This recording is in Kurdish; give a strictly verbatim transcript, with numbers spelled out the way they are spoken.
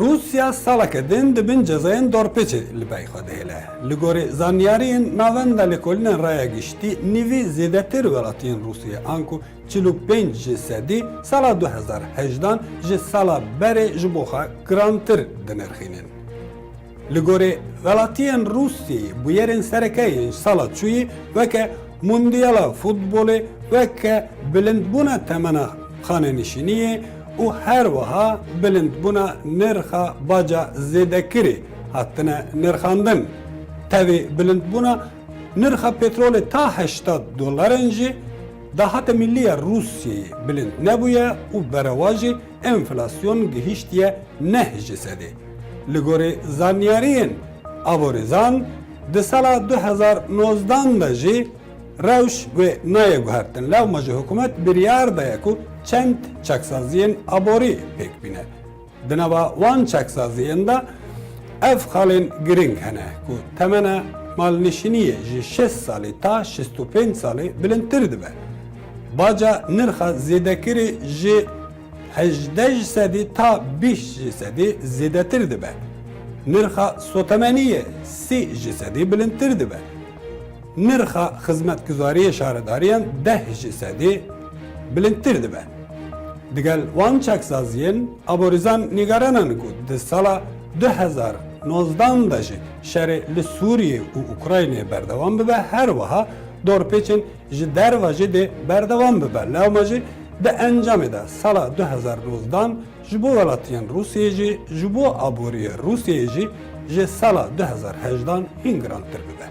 Rûsya saleke din di bin cezayên dorpêçê li pey xwe dihêle. Li gorî zanyariyên Navenda Lêkolînên Raya Giştî, nîvî zêdetir welatiyên Rûsiyê, anku çil û pênc ji sedî sala du hezar hejdan ji sala berê ji bo xwe girantir dinirxînin. Li gorî welatiyên Rûsiyeyê, bûyerên sereke yên sala çûyî weke Mundiyala Futbolê, weke bilindbûna temena xanenişîniyê û her wiha bilindbûna nirxa baca zêdekirî hatine nirxandin. Tevî bilindbûna nirxa petrolê ta heştad dolaran jî dahata millî ya Rûsiyeyê bilind nebûye û berewa jî enflasyon gihîştiye neh ji sedê. Li gorî zanyariyên aborîzan, di sala du hezar nozdan de jî rewş wê nayê guhertin. Lewma jî hikûmet biryar daye ku çend çaksaziyên aborî pêk bîne. Di nava wan çaksaziyên de ev xalên giring hene ku temena malnişîniyê ji şêst salî ta şêst û pênc salî bilindtir dibe. Baca nirxa zêdekirî ji hejdeh ji sedî ta bîst ji sedî zêdetir dibe. Nirxa sotemeniyê sî ji sedî bilindtir dibe. Nirxa xizmetguzariyê şaredariyan deh ji sedî bilindtir dibe. Digel wan çaksaziyên, aborîzan nîgaran in ku di sala du hezar nozdan de jî şerê li Sûriyê û Ukraynayê berdewam bibe, her wiha dorpêçên ji derve jî dê berdewam bibe. Lewma jî di encamê de sala du hezar nozdan ji bo welatiyên Rûsiyê jî, ji bo aboriyê Rûsiyê jî ji sala du hezar hejdan hîn girantir bibe.